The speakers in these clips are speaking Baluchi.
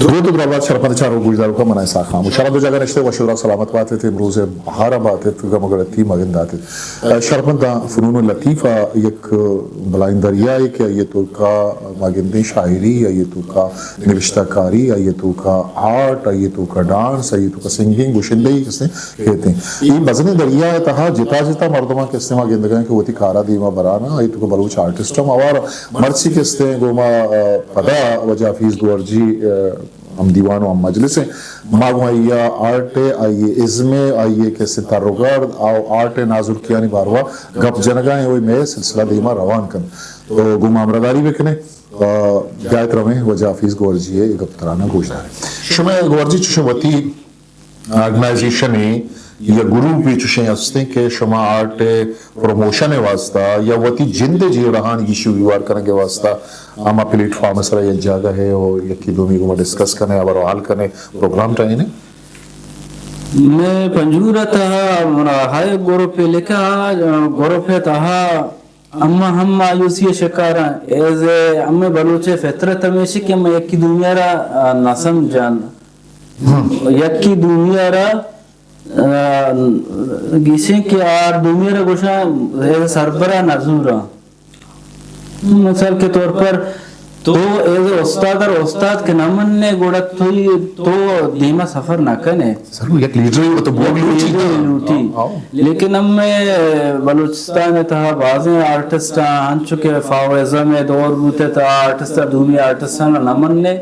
درود و درابات شرپند چاروک گوشداروکاں، من اسحاق خاموش شرپند جاگہ نشتے وش و سلامت بات ات، امروز بہار بات ات، گم گڑتی مگن دات ات۔ شرپند فنون لطیفہ یک بلائیں دریائے کہ آئی توکا ما گندیں شاعری، آئی توکا نوشتہ کاری، آئی توکا آرٹ، آئی توکا ڈانس، آئی توکا سنگنگ، گشندہی کسے کہتے ہیں۔ یہ مزنیں دریا ہے تہا جتا جتا مردماں کسے ما گندگاں کہ وتی کارا دیما برانا، آئی توکا بلوچ آرٹسٹ ہم آوارا مرچی کسے گوما، آ، پدا وجہ حفیظ گورجی، آ، ہم دیوان و ہم مجلس ہیں۔ ما گوں آئی ء آرٹ ء، آئی ء ازم ء، آئی ء کسے تر و گرد، آ آرٹ ء نازرکیانی باروا گپ جنگا ہیں، وہی مئے سلسلہ دیما روان کن۔ تو گوں ما ہمراہداری بکنے، آ، بیایت رویں وجہ حفیظ گورجی ء گپ ترانا گوش داریں۔ شما گورجی چوشیں وتی آرگنائزیشن ء یا گروپ ء چوشیں ہستیں کہ شما آرٹ ء پروموشن ء واسطہ یا وتی جند ء جیڑہانی گیشی ویوار کنگ ء واسطہ ہما پلیٹ فارم ء سرا یک جاگہ ہے و یکی دومی گوما ڈسکس کنے، ہبر و حال کنے، پروگرام ٹہینے۔ میں پنجگور ء تہا منا ہائے گروپ ء لکھا، گروپ ء تہا اما ہم مایوسی ء شکاراں، ایز اے ہمے بلوچ ء فطرت ہمیشی کہ ہم یکی دومی ء را، آ، نہ سمجھان۔ یکی دومی ء را، آ، گیشیں کہ آ دومی ء را گوشاں ایز اے سربرا نہ زوراں۔ مثال کے طور پر تو ایز اے استاد ء را استاد کہ نہ مننے گڑا تو، تو دیما سفر نہ کنے۔ سر، یک لیڈرے وت بوگ لوٹی۔ لیڈرے لوٹی۔ ہاں، ہاں۔ لیکن ہمے بلوچستان ء تہا بازیں آرٹسٹ آں، انچو کہ فاوازم ء دور بوت ء تہا آرٹسٹ ء دومی آرٹسٹ آں نہ مننے۔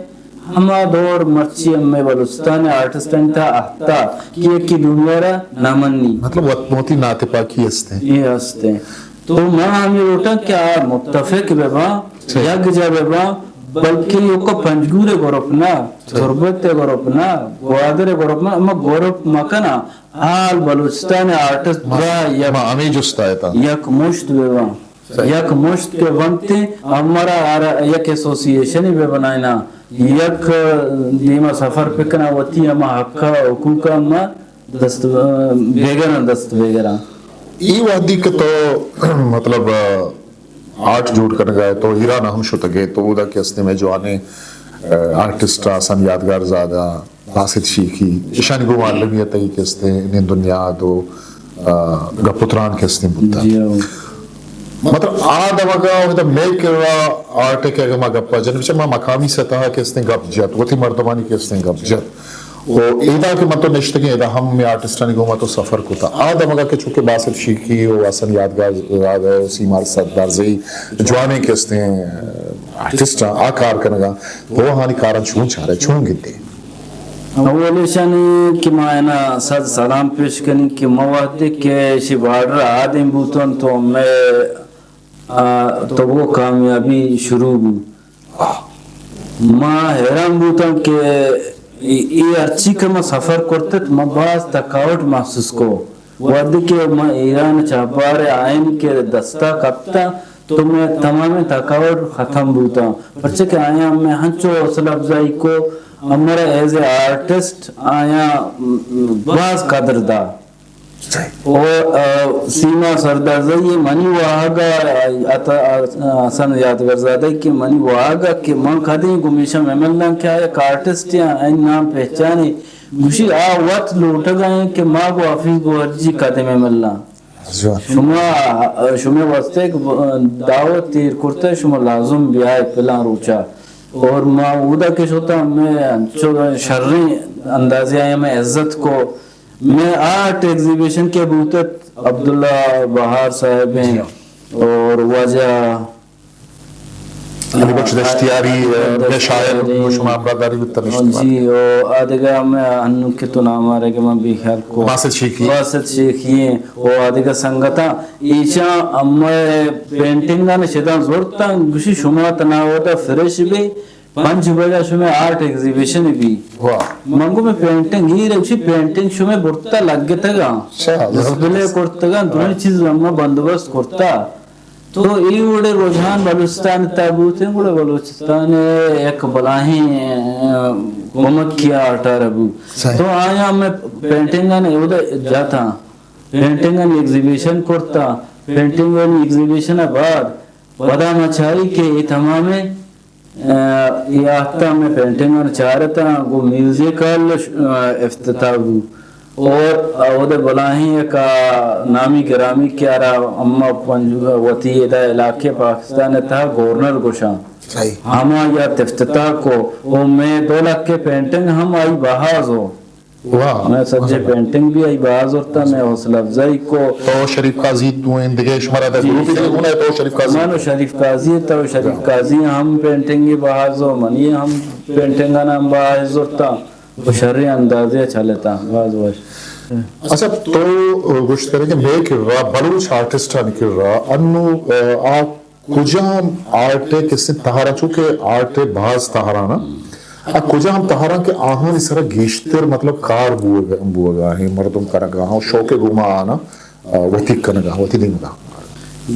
ہما دور مرچی ہمے بلوچستان ء آرٹسٹ آں تہا اہتا کہ یکی دومی ء را نہ منی۔ مطلب وت موتی ناتپاکی است ہیں۔ یہ است ہیں۔ تو ما ہمے لوٹاں کہ آ متفق بہ باں، صحیح۔ یکجا بہ باں، بلکہ ایوکا پنجگور ء گروپ نہ، صحیح۔ تربت ء گروپ نہ، گوادر ء گروپ نہ، اما گروپ مکناں، آل بلوچستان ء آرٹسٹ ما، درا یک، ما ہمے جست ء اتاں۔ یک مشت بہ باں۔ صحیح۔ یک مشت کہ بنت، ہمارا ہر یک ایسوسی ایشن بہ بنائنا، یک دیما سفر پکناں، وتی ہما حق ء حقوق ء ما دست، بیگراں دست بیگراں۔ ای وہدی کہ تو، مطلب، آرٹ جوڑ کنگا ہے، تو ایران ہم شتگے، تو اودا کہ استیں میں جوانیں، آ، آرٹسٹ حسن یادگار زادہ، باسط شیخی، ایشانی گوں معلمی ء تئی کہ استیں نند و نیاد و، آ، گپ و تران کہ استیں بوتا۔ جی ہاں۔ مطلب، آ دمگا اودا میں کرا آرٹ کہ اگر ما گپا جن، بچہ ما مقامی سطح کہ استیں گپ جت، وتی مردمانی کہ استیں گپ جت۔ و ایدا کہ من تو نشتگیں، ایدا ہم میں آرٹسٹانی گوما تو سفر کتا۔ آ دمگا کہ چونکہ باسط شیخی و حسن یادگار زادہ و سیمار سردارزئی جوانیں کہ استیں آرٹسٹ آ کار کنگا، تو آہانی کاراں چون چارے، چون گندے؟ اول ایشانی کہ ما اینا صد سلام پیش کنیں کہ ما وقتی کہ شی بارڈر آدم بوتن تو میں، آ، تو وہ کامیابی شروع بو۔ ما حیران بوتاں کہ ای، ای ہرچی کہ ما سفر کرتت، ما باز تکاوٹ محسوس کو۔ وہدے کہ ما ایران چہبار آئین کہ دستا کپتا، تو میں تمام تکاوٹ ختم بوتاں۔ پرچہ کہ آیاں میں ہنچو حوصلہ افزائی کو، ہمارا ایز اے آرٹسٹ آیاں، م، باز قدر دا۔ و، آ، سیما سردارزئی منی واہگا، آ، آ، حسن یادگار زادہ کہ منی واہگا کہ من کدیں گمیشہ مملن کہ آ یک آرٹسٹ یا این نام پہچانی گوشی آ وت لوٹگا ہیں کہ ما گو حفیظ گوہرجی کدیں مملن۔ شما، آ، شما واسطے کہ دعوت تیر کرتے، شما لازم بیائے پلان روچا۔ اور ما اودا کہ شتا میں انچو شریں اندازے آیا میں عزت کو۔ میں آرٹ ایگزیبیشن کہ بوتت عبداللہ بہار صاحب ہیں، جی ہاں۔ اور واجہ علی بخش دشتیاری، آ، میں شاعر دشتیاری۔ شما ہمراہ داری بوتن اشتباہ۔ جی، او آدگہ میں انو کہ تو نام آرے کہ من بے خیال کو۔ باسط شیخی۔ باسط شیخی ہیں، او آدگہ سنگتاں۔ ایشاں ہمے پینٹنگاں شداں زورتاں، گوشی شما تنا اودا فریش بے، پنچ بجا شمئے آرٹ ایگزیبیشن بی۔ واہ۔ من گو میں پینٹنگ، ہی رکشی پینٹنگ شمئے برتا لگتگاں۔ اچھا، ڈسپلے زبردست۔ کرتگاں، دوئیں چیز ہم بندوبست کرتا۔ تو ای وڑے رجحان بلوچستان تا بوتیں، گڑا بلوچستان یک بلاہیں، آ، کمک کیا آٹار بو۔ صحیح۔ تو آیا میں پینٹنگاں اودا جاتا، پینٹنگاں ایگزیبیشن کرتا، پینٹنگاں ایگزیبیشن بعد پدا ما چاری کہ اے تمامیں اے آہتہ ہمے پینٹنگ آں چارتاں، گوں میوزیکل افتتاح بو۔ اور اودے بلاہیں یک نامی گرامی کہ آرا اما پنج وتی ادا علاقے پاکستان تہا گورنر گوشاں۔ صحیح۔ ہما یا افتتاح کو، او میں دو لکھ کے پینٹنگ ہم آئی بہازو۔ واہ۔ میں سجے پینٹنگ بھی آئی بہاز ورتا، میں حوصلہ افزائی کو۔ تو شریف قاضی دوئیں دگہ شمارا دا جی، گروپ ہی شریف۔ تو شریف قاضی۔ من و شریف قاضی، تو شریف قاضی ہم پینٹنگ بہازو، منی ہم پینٹنگ نام بہاز ورتا۔ و شریں اندازے چلتا، باز وش۔ اچھا، تو گوشت کرے کہ مئے کرا، بلوچ آرٹسٹانی کرا، انو، آ، کجام آرٹ ء کسے تہرا، چونکہ آرٹ ء باز تہرا نا، آ کجام تہرا کہ آہانی سرا گیشتر مطلب کار بوگ، بوگا ہیں، مردم کنگا ہیں، شوق گوما آنا، آ، وتی کنگا، وتی دیمگا۔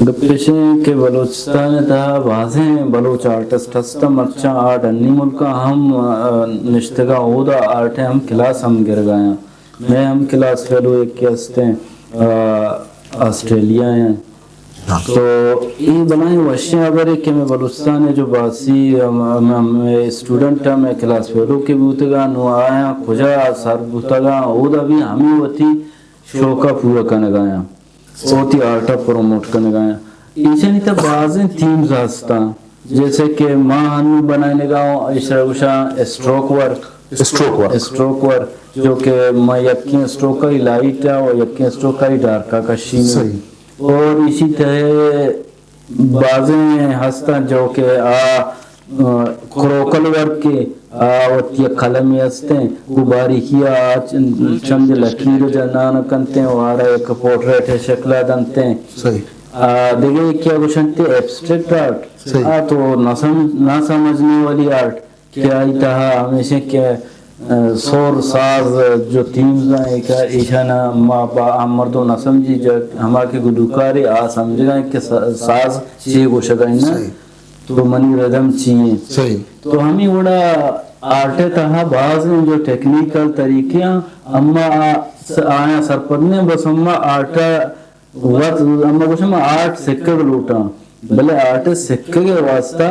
گپ ایش انت کہ بلوچستان ء تہا بازیں بلوچ آرٹسٹ ہستاں، مرچاں آ ڈنی ملکاں ہم، آ، نشتگاں، اودا آرٹ ء ہم کلاس ہم گرگایاں۔ مئے ہم کلاس فیلو یکے ہستیں، آ، آسٹریلیا ء۔ تو اے بلاہیں وشیں ہبرے کہ مئے بلوچستان ء جو باسی ہم، ہم، ہم اسٹوڈنٹ ہم مئے کلاس فیلو کہ بوتگاں، نوں آیاں کجا سر بوتگاں، اودا بھی ہمے وتی شوق ء پورا کنگایاں، وتی آرٹ ء پروموٹ کنگایاں۔ ایشانی تہ بازیں تھیمز ہستاں، جیسے کہ ما ہنو بنائینگا ہوں، ایشرا گوشاں stroke work. Stroke work. Stroke work, جو کہ ما یکیں اسٹروک ء لائٹ ء و یکیں اسٹروک ء ڈارک ء کشی۔ صحیح۔ اور اسی طرح بازیں ہستاں جو کہ آ، آ، کروکل ورک کے، آ، وتی یک قلمے ہستیں، گوں باریکی آ چ-، چند لکیر جنان کنتیں و آرا یک پورٹریٹ شکلا دنتیں۔ صحیح۔ آ، دگہ یکے گوشنتے ایبسٹریکٹ آرٹ۔ صحیح۔ آ تو نہ سم-، نہ سمجھنے والی آرٹ۔ کہ آئی تہا ہمیش انت کہ، آ، سور ساز جو تھیمز ہیں، ایشانا ما با ہم مردم نہ سمجھی، جو ہما کہ گلوکارے آ سمجھگا انت کہ سا-، ساز چی گوشگا انت نا، صحیح۔ تو منی ردم چی انت۔ صحیح۔ تو ہمیں وڑا آرٹ تہا باز ہیں جو ٹیکنیکل طریقے ہیں، اما آ-، س-، آیاں سرپد نہیں، بس اما آرٹ وت اما گوشم، آرٹ سکگ لوٹاں، بلے آرٹ سکگ ء واسطہ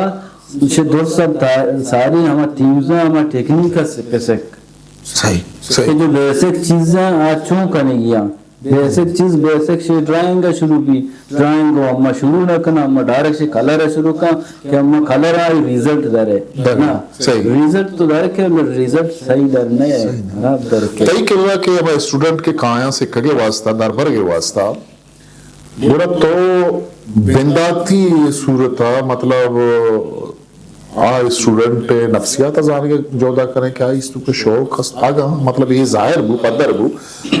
چہ درست تا-، ساری ہما تھیمز ء ہما ٹیکنیک ء سک سک۔ صحیح، صحیح۔ کہ جو بیسک چیزاں آ چون کنگی آں۔ بیسک چیز، بیسک شی ڈرائنگ ء شروع بی، ڈرائنگ ء اما شروع نہ کناں، اما ڈائریکٹ شی کلر ء شروع کن کہ اما کلر آئی ریزلٹ درے۔ در-، نا، صحیح۔ ریزلٹ تو در کے، بلے ریزلٹ صحیح در نہ ہے، صحیح نہ۔ خراب در کے۔ تئی کرا کہ ہما اسٹوڈنٹ کے کایاں سکگ ء واسطہ، دربرگ ء واسطہ، گڑا تو بنداتی صورت ء، مطلب، آ اسٹوڈنٹ ء نفسیات ء زانگ ء جہد ء کنئے کہ آئی است کہ شوق است، اگاں، مطلب، اے ظاہر بو، پدر بو،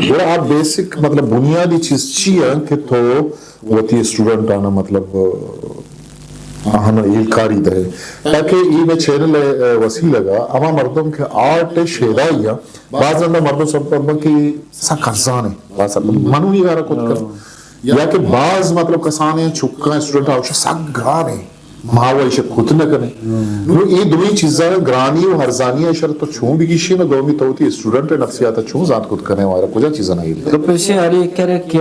گڑا آ بیسک، مطلب، بنیادی چیز چی انت کہ تو وتی اسٹوڈنٹ آناں، مطلب، آہاں ہیلکاری دئے، تاکہ اے مئے چینل ء وسیلگ ء ہما مردم کہ آرٹ ء شیدائی ء، باز رندا مردم سرپد بنت کہ سک ارزان انت، باز سرپد، منو اے کار ء کت کن۔ یا کہ باز، مطلب، کسانیں چکاں اسٹوڈنٹ آ گوشاں سک گران انت، ما و ایشی ء کت نہ کنیں۔ نوں اے دوئیں چیزاں، گرانی و ارزانی ء، ایشرا تو چون بگیشی، نوں دومی تو وتی اسٹوڈنٹ ء نفسیات ء چون زانت کت کنئے، مارا کجا چیزاں نہ گندئے؟ تو پیشیں ہر یک کرے کہ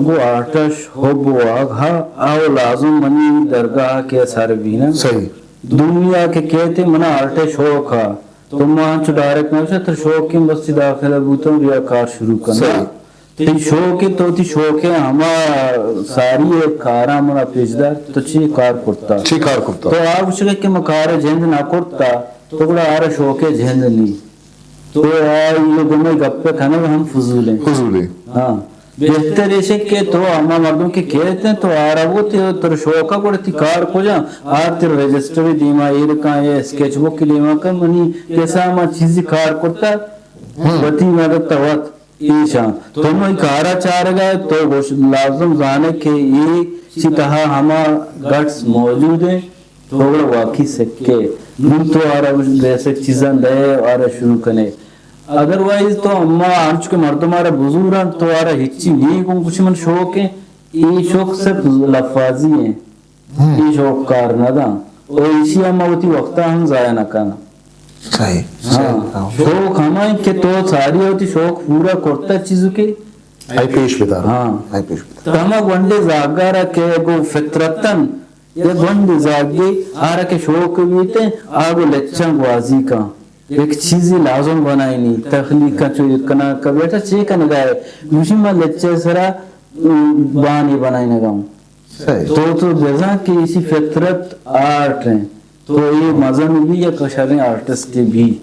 گوں آرٹ ء حب و آگ ہا، آ و لازم منی درگاہ ء کہ سر بیناں۔ صحیح۔ دنیا کہ کہتے منا آرٹ ء شوق ہا، تو ما انچو ڈائریکٹ نہ گوشاں، ترا شوق انت بس چہ داخل بوتاں، بیا کار شروع کن۔ صحیح۔ تئی شوق انت، تو وتی شوق ء ہما ساری ء کاراں منا پیش دار، تو چی کار کرتا؟ چی کار کرتا؟ تو آ گوشگ ء کہ من کار ء جند نہ کرتا، تو گڑا آرا شوق ء جند نی۔ تو آئی ء گوں مئے گپ ء کنگ ہم فضول انت۔ فضول انت۔ ہاں۔ بہتر ایش انت کہ تو ہما مردم کہ کہت انت، تو آرا گوت، ترا شوق ء گڑا تئی کار کجا؟ آ ترا رجسٹر دیما ایر کن یا اسکیچ بک دیما کن، منی کسا ما چیزی کار کرتا، ہم۔ وتی مدد ء وت۔ ایشاں تو مئی کارا چارگا ئے، تو گوش لازم زانے کہ اے چی تہا ہما گٹس موجود انت، تو گڑا واقعی سکے۔ نوں تو آرا بیسک چیزاں دئے، آرا شروع کنے۔ ادروائز تو اما انچو کہ مردم آرا بزورن، تو آرا ہچی نی گوں گوشی من شوق ایں، اے شوق صرف لفاظی ایں۔ ہم۔ اے شوق کار نہ داں۔ او ایشی ء ما وتی وقت ء ہم ضائع نہ کناں۔ صحیح، ہاں۔ صحیح۔ شوق ہما انت کہ تو ساری ء وتی شوق پورا کرتہ چیزو کہ آئی پیش بدار۔ ہاں۔ آئی پیش بدار۔ تو ہما گونڈیں زاگار ء کہ گوں فطرتاً یا گونڈ زاگے آرا کہ شوق بیتے، آگو لچاں گوازی کن۔ یک چیزی لازم بنائینی، تخلیق کن، چو یک کنا کا بیٹا چے کنگا ہے؟ گوشی ما لچہ سرا، ام، بانی بنائینگا ہوں۔ صحیح۔ تو، تو بزاں کہ اسی فطرت آرٹ ہیں۔ تو اے مزن بھی یک شریں آرٹسٹ بھی۔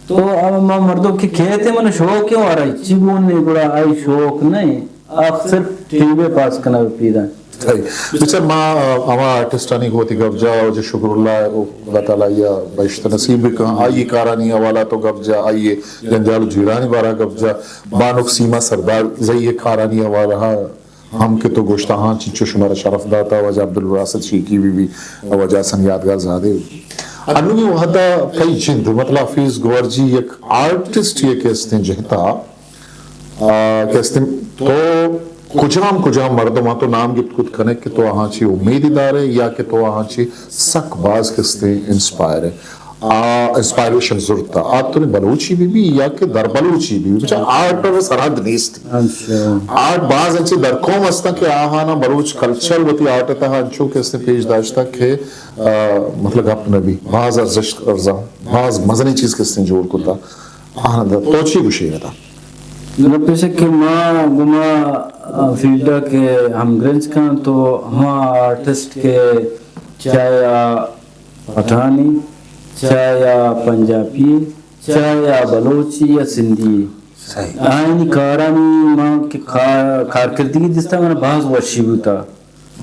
تو اب ما مردم کہ کہتے من شوق کیوں آ رہا ہے؟ چی بون نہیں گڑا آئی شوق نہیں۔ آ صرف ٹیم پاس کنگ پیدا۔ صحیح۔ بچار ما، آ، ہما آرٹسٹانی گوں وتی گپ جا، واجہ شکر اللہ، اللہ تعالیٰ آئی ءَ بہشت نصیب بکن، آئی کارانی حوالہ تو گپ جا، آئی جنجال و جیڑانی بارہ گپ جا، بانک سیما سردار زئی کارانی حوالہ ہم کہ تو گوشتا ہاں چنچو شمارا شرف داتا، واجہ عبدالباسط شیکی بی بی، واجہ حسن یادگار زادے بی بی۔ انوگی وہدا کئی جند، مطلب حفیظ گورجی یک آرٹسٹ یک استیں جہتا، آ، کہ استیں تو کجام کجام مردماں تو نام گپت کت کنے کہ تو آہاں چی امید دارے یا کہ تو آہاں چی سک باز کہ استیں انسپائر ہے؟ آ، انسپائریشن ضرورت ہے۔ آ تو نے بلوچی بی بی یا کہ در بلوچی بی بی، بچا آرٹ و سرحد نیست۔ اچھا۔ آرٹ باز انچے در قوم ہستاں کہ آہانا بلوچ کلچر وتی آرٹ تہا انچو کہ استیں پیش داشتا کہ، آ، مطلب گپ نبی، باز ارزشت ارزاں، باز مزنیں چیز کہ استیں جوڑ کتا۔ آہاں تو چی گوشے گتا؟ گپ ایش کہ ما گما فیلڈ کہ ہمگرنچ کن تو ہما آرٹسٹ کہ چاہے آ پٹھانی، چاہے آ پنجابی، چاہے آ بلوچی یا سندھی، صحیح۔ آئینی کارانی ما کہ کا-، کارکردگی دیستا من باز وشی بوتا۔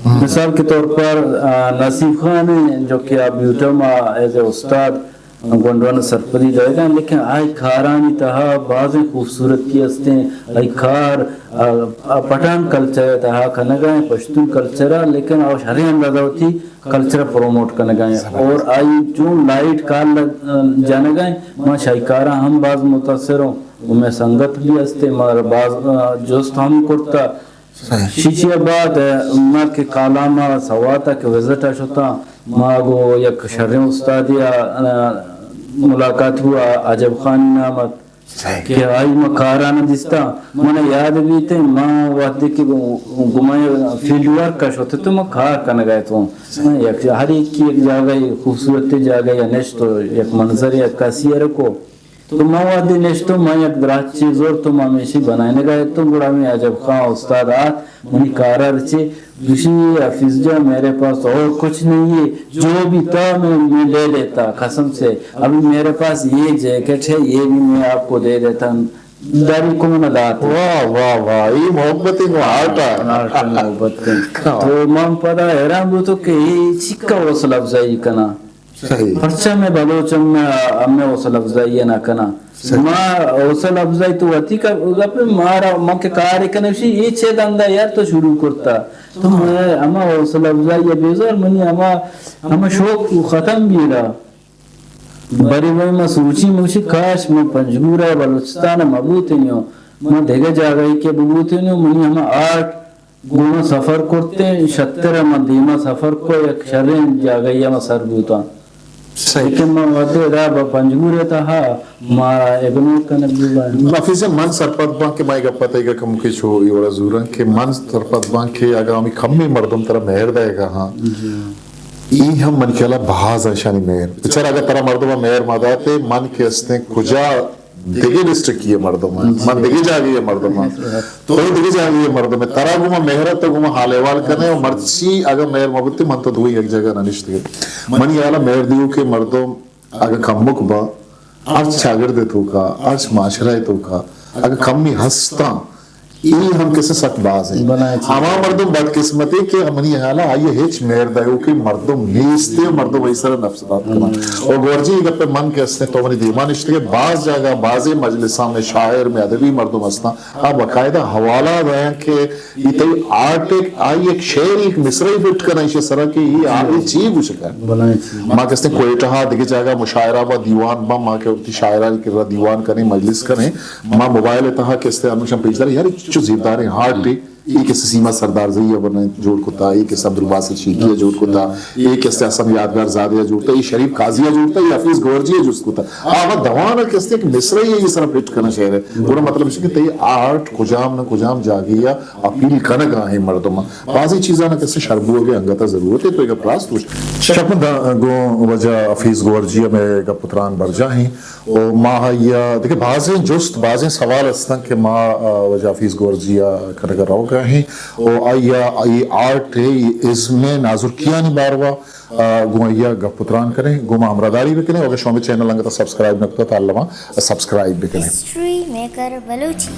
مثال کے طور پر، آ، نصیب خان ہیں، جو کہ آ بیوٹم آ ایز اے استاد گونڈوان سرپدی دئیگا، لیکن آئی کارانی تہا بازیں خوبصورتی ہستیں۔ آئی کار، آ، آ پٹھان کلچر تہا کنگا ہیں، پشتون کلچر، لیکن آ شریں اندازہ وتی کلچر پروموٹ کنگا ہیں۔ اور آئی چون لائٹ کار لگ-، آ، جنگا ہیں، ما شاہی کارا ہم باز متاثر ہوں، و میں سنگت بھی ہستے، مارا باز، آ، جست ہم کرتا۔ صحیح۔ شیچی ءَ بعد، ءَ، ما کہ کالام ءَ سوات ءَ کہ وزٹ ءَ شتاں، ما گوں یک شریں استادے ءَ، ءَ، ملاقات بو، ءَ، عجب خان نام ات۔ صحیح۔ کہ آئی ما کاراں دیستاں، من یاد بیت، ما وہدے کہ گوں، گوں ما فیلڈ ورک ءَ شت تو ما کار کنگ ءَ اتوں۔ صحیح۔ ما یک، ہر ایک یک جاگہ، خوبصورت جاگہ یا نشت و یک منظر یا کسی ءَ کو۔ تو ما وہدے نشتوں، ما یک دراج چیز اور تو ما ہمیشی بنائینگا اتوں، گڑا ہمیں عجب خان استاد آت، منی کارا رچے، گوشی، "حفیظ جان، میرے پاس اور کچھ نہیں ہے، جو بھی تھا میں، میں لے لیتا، قسم سے، ابھی میرے پاس یہ جیکٹ ہے، یہ بھی میں آپ کو دے دیتا ہوں۔" داری کو من دات۔ واہ، واہ، واہ، یہ محبت ہے، وہ آرٹ ہے۔ آرٹ محبت ہے۔ ہاں۔ تو من پدا حیران بو تو کہ یہ چکا حوصلہ افزائی کنا۔ صحیح۔ پرچا میں بلوچ ہم، ہمیں حوصلہ افزائی نہ کنا۔ صحیح۔ ما حوصلہ افزائی تو وتی کا گپ مارا، ما کہ کار کنے شی، یہ چھ دندا یار تو شروع کرتا۔ تو میں ہما حوصلہ افزائی بیزار منی ہما، ہما شوق ختم بھی رہا۔ بری وئی ما سوچی موشی کاش ما پنجگور ءَ بلوچستان ءَ مبوتینیو، ما دگہ جاگہے کہ ببوتینیو، منی ہما آرٹ گوں ما سفر کرتیں، شتر ءَ من دیما سفر کو، یک شریں جاگہے ءَ ما سر بوتاں۔ صحیح۔ لیکن من وہدے ادا بہ پنجگور ءِ تہا ما اگنور کنگ بوگا۔ حفیظ جان، من سرپد باں کہ ما اے گپ ءَ تئیگا کمکے چو اے وڑا زوراں کہ من سرپد باں کہ اگاں ہمے کمیں مردم ترا مہر دئیگا ہاں، جی۔ ای ہم من خیالا بہاز اشانی مہر۔ بچار اگاں ترا مردم مہر ما داتے، من کہ استیں کجا دگہ ڈسٹرکٹ ءِ مردم آں، من دگہ جاگہے ءِ مردم آں، تو دگہ جاگہے ءِ مردم ئے، ترا گوں ما مہر ءَ تو گوں ما حال احوال کنے، و مرچی اگاں مہر مہ بوتی من تو دوئیں یک جاگہ نہ نشتگیں۔ منی حیال ءَ مہر دیوکیں مردم اگاں کمک با، ہرچ چاگرد ءِ توکا، ہرچ معاشرہ ءِ توکا، اگاں کمی ہستاں، اے ہم کسے سک باز انت۔ بلائیں چیز۔ ہما مردم بدقسمت انت کہ منی حیال ءَ آئی ءَ ہچ مہر دئیوکیں مردم نیست انت، مردم آئی سر ءَ نفس دات کناں۔ ہم۔ و گورجی، اے گپ ءَ من کہ استیں تو منی دیما نشتگ ئے، باز جاگہ، بازیں مجلساں میں شاعر، میں ادبی مردم ہستاں، آ باقاعدہ حوالہ دئیاں کہ اے تئی آرٹ، آئی یک شعر، یک مصرعی فٹ کناں ایشی سرا کہ اے آ، اے چی گوشگ ءَ۔ بلائیں چیز۔ ما کہ استیں کوئٹہ ءَ دگہ جاگہ مشاعرہ با، دیوان با، ما کہ وتی شاعرانی کرا دیوان کنیں، مجلس کنیں، ما موبائل ءِ تہا کہ استیں ہمیشاں پیش داریں، یار چو زیبداریں آرٹ اے۔ اے کسے سیما سردارزئی ءَ بنا جوڑ کتا، اے کسے عبدالباسط شیخی ءَ جوڑ کتا، اے کسے حسن یادگار زادہ ءَ جوڑ کتا، اے شریف قاضی ءَ جوڑ کتا، اے حفیظ گورجی ءَ جست کتا۔ آ وت دوان ءَ کسے کہ مصرعی ءِ سر ءَ پٹ کناں شعر ءَ۔ گڑا مطلب اش کہ تئی آرٹ کجام نہ کجام جاگہے ءَ اپیل کنگ ءَ ایں مردم ءَ۔ بازیں چیزاں نہ کسے شر بوگ ءِ انگت ءَ ضرورت ایں، تو اے گپ راست گوش۔ شرپند گوں واجہ حفیظ گورجی ءَ مئے گپ ءُ تران برجاہ ایں۔ و ما آئی ءَ دگہ بازیں جست، بازیں سوال استاں کہ ما، آ، واجہ حفیظ گورجی ءَ کنگ ءَ روگ ءَ ایں۔ و آئی ءَ اے آرٹ ءِ، اے ازم ءِ نازرکیانی باروا، آ، گوں آئی ءَ گپ ءُ تران کنیں، گوں ما ہمراہداری بکنیں۔ و اگاں شما مئے چینل انگت ءَ سبسکرائب نہ کتا، تاں الما سبسکرائب بکنیں۔ History maker Balochi.